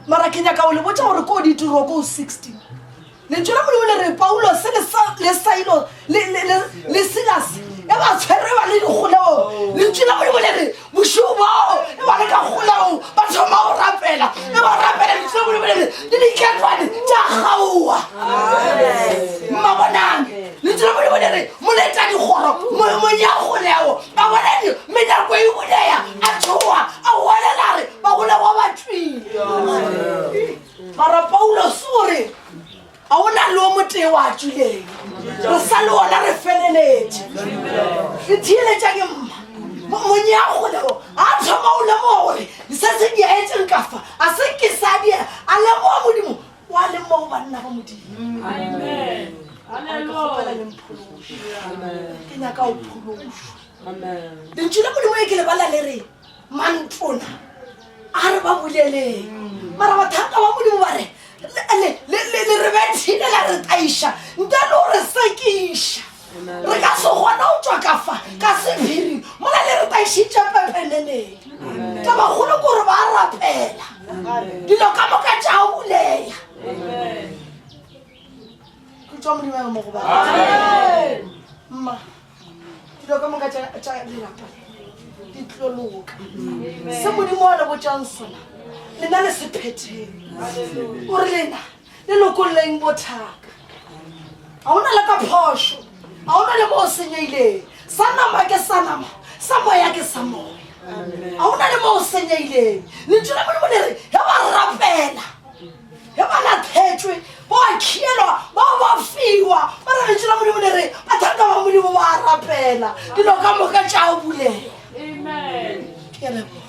Mara ke nyaka go le botša gore ko ditiro ko 16. Lentšu la Modimo le re Paulose le, sa, le Sailo le, le, le, le Silase e ba tshwere ba le dikgolegong. Lentšu la Modimo le re bošego bao e ba le ka kgolegong ba thoma go rapela e ba rapela. Lentšu la Modimo le re le diketwane tša kgaowa. Mmabonang lentšu la Modimo le re moleta dikgoro monya kgolego a bona menyako e buleya a tšhoa a goelela a re bagolegwa ba tšwile. Mara Paulos o re, A o na le o motee wa tšwileng? Re sa le ona re feleletše. Re theeletšang mma. Monyea kgolego a thoma o lemoga gore se se diaetseng ka fa a se ke sa dia a lemoga Modimo wa le mo banna ba Modimo. Amen. Ke kgopela le mphološe. Ke nyaka o phološwa. Lentšu la Modimo e ke le bala le re Mantona a re ba boleleng mara bathanka ba modimo ba re le re bethile la re taiša ntle le gore sekiša re ka se kgona go tšwa ka fa ka sephiri mola le re taišitše pepeneneng tabakgolo ke gore ba rapela dilo ka moka tša buleya ke tšwa modimo ya mo go ba mma dilo ka moka tša lelapa di tlo loka se modimo wa le botšang sona lena le se phetheng o re lena le lokolleng bothaka ga o na le ka phošo ga o na le mo o senyeileng sa nama ke sa nama sa moya ke sa moya ga o na le mo o senyeileng lentšu la modimo le re ge ba rapela Ge ba latlhetšwe, ba khielwa, ba ba fiwa, ba re lentšu la Modimo le re bahlanka ba Modimo ba a rapela, dilo ka moka tša bulega. Ke a leboga.